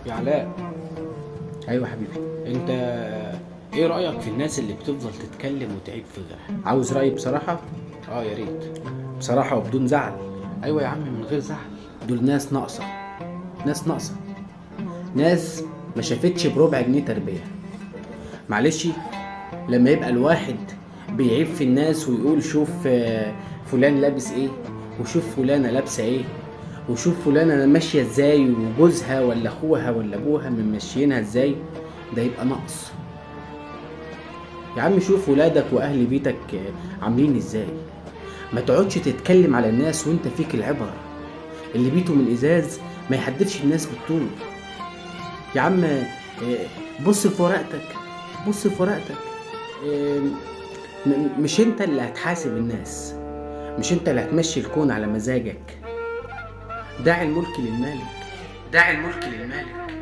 يا علاء. ايوه حبيبي، انت ايه رايك في الناس اللي بتفضل تتكلم وتعيب في غيرها؟ عاوز رايي بصراحة؟ اه يا ريت بصراحة وبدون زعل. ايوه يا عم من غير زعل. دول ناس ناقصه، ناس ناقصه، ناس ما شافتش بربع جنيه تربيه. معلش، لما يبقى الواحد بيعيب في الناس ويقول شوف فلان لابس ايه، وشوف فلانه لابسه ايه، وشوف فلانه ماشية ازاي، وجوزها ولا اخوها ولا ابوها ممشيينها ازاي، ده يبقى نقص. يا عم شوف ولادك واهل بيتك عاملين ازاي. ما تقعدش تتكلم على الناس وانت فيك العبر. اللي بيته من ازاز ما يحدفش الناس بالطوب. يا عم بص في ورقتك، بص في ورقتك. مش انت اللي هتحاسب الناس، مش انت اللي هتمشي الكون على مزاجك. داعي الملك للمالك، داعي الملك للمالك.